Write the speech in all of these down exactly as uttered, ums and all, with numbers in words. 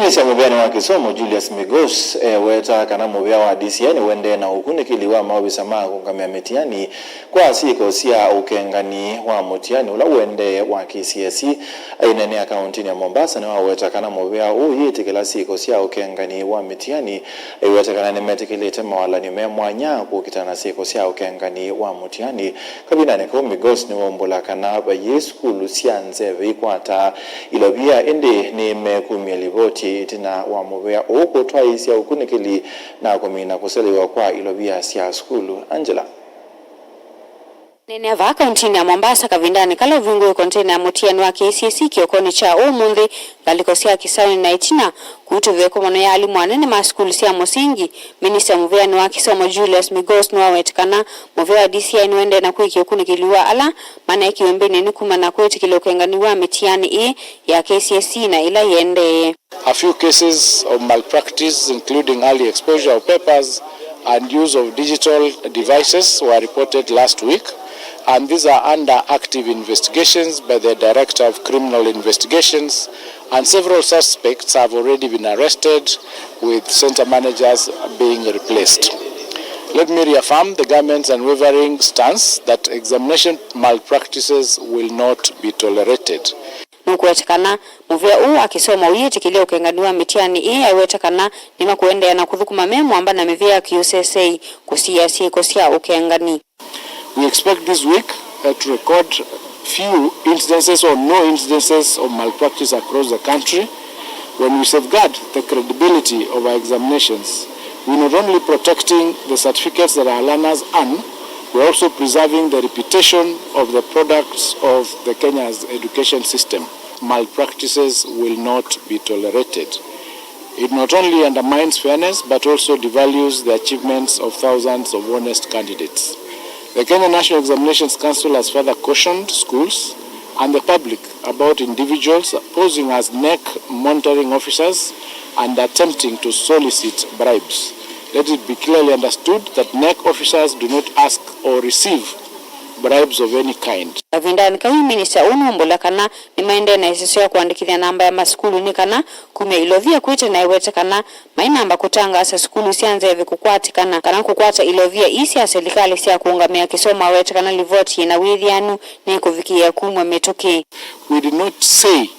Minista mũvĩanĩ wa kĩsomo Julius Migos eweta kana mũvĩa wa D C I nĩũendee na ũkunĩkĩli wa maovisa ma kũũngamĩa mĩtiani kwa syĩko sya ũkengani wa mũtiani ũla ũendee wa K C S E. Aineenea kaũntĩnĩ ya Mombasa nĩwaweta kana mũvĩa ũũ ũyĩtĩkĩla syĩko sya ũkengani wa mĩtiani. Aiweta kana nĩmetĩkĩlĩte mawalany'o me mwanya kũkitana na syĩko sya ũkengani wa mũtiani. Kavindanĩ kau, Migos nĩwaumbũla kana vaiĩ sukulu sya nzeve ikwataa ilovia, ĩndĩ nĩmekumya livoti ĩtina wa mũvĩa ũũ kũtwaĩĩsya ũkunĩkĩli na kũmina kũselewa kwa ilovia sya sukulu. Angela. Neenea vaa kaũntĩnĩ ya Mombasa kavindanĩ kala ũvingũĩwe konteina ya mũtiani wa K C S E kĩokonĩ kya ũmũnthĩ, ngalĩko sya kĩsaũnĩ na ĩtina, kwitũ ĩkomano ya alimũ anene ma sukulu sya mũsingi, minista mũvĩanĩ wa kĩsomo Julius Migos nĩwawete kana mũvĩa wa D C I nĩũendee na kwĩkĩa ũkunĩkĩli wa ala maneekiwe mbĩnyanĩ kumana na kwĩtĩkĩlya ũkengani wa mĩtiani ĩĩ ya K C S E na ĩla ĩendee. A few cases of malpractice, including early exposure of papers and use of digital devices, were reported last week, and these are under active investigations by the Director of Criminal Investigations, and several suspects have already been arrested, with center managers being replaced. Let me reaffirm the government's unwavering stance that examination malpractices will not be tolerated. Nũkũweta kana mũvĩa ũũ wa kĩsomo ũyĩtĩkĩlya ũkengani wa mĩtiani ĩĩ aiweta kana nĩmakũendeea na kũthũkũma me mwamba na mĩvĩa ya kĩũseseĩ kũsiĩĩa syĩko sya ũkengani. We expect this week, uh, to record few incidences or no incidences of malpractice across the country. When we safeguard the credibility of our examinations, we not only protecting the certificates that our learners earn, we are also preserving the reputation of the products of the Kenya's education system. Malpractices will not be tolerated. It not only undermines fairness but also devalues the achievements of thousands of honest candidates. The Kenya National Examinations Council has further cautioned schools and the public about individuals posing as NEC monitoring officers and attempting to solicit bribes. Let it be clearly understood that NEC officers do not ask or receive bribes of any kind. Kavindanĩ kau, minista ũũ nũmbũla kana nĩmaendee na ĩseso ya kũandĩkĩthya namba ya masukulu nĩ kana kumya ilovia kwĩte na ewete kana mainamba kũtangaasa sukulu sya nzeve kũkwatĩkana kana kũkwata ilovia ii sya silikalĩ sya kũũngamĩa kĩsomo. Awete kana livoti yĩ na wĩthĩanu nĩkũvikĩĩa kumw'a mĩtũkĩ. We did not say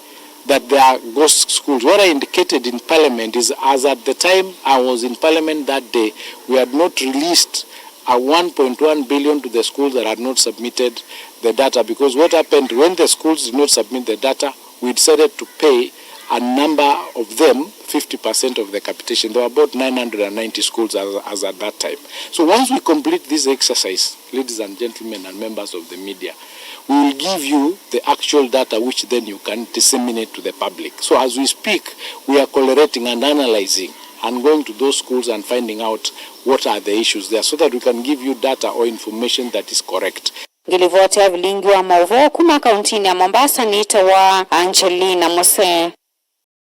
that there are ghost schools. What I indicated in parliament is, as at the time I was in parliament that day, we had not released a one point one billion to the schools that had not submitted the data, because what happened when the schools did not submit the data, we decided to pay a number of them fifty percent of the capitation. There were about nine hundred and ninety schools as, as at that time. So once we complete this exercise, ladies and gentlemen and members of the media, we will give you the actual data which then you can disseminate to the public. So as we speak, we are collating and analyzing and going to those schools and finding out what are the issues there so that we can give you data or information that is correct. Ngĩlivoti ya vilingi wa maũvoo kuma kauntinĩ ya Mombasa nĩtawa Angelina Mose.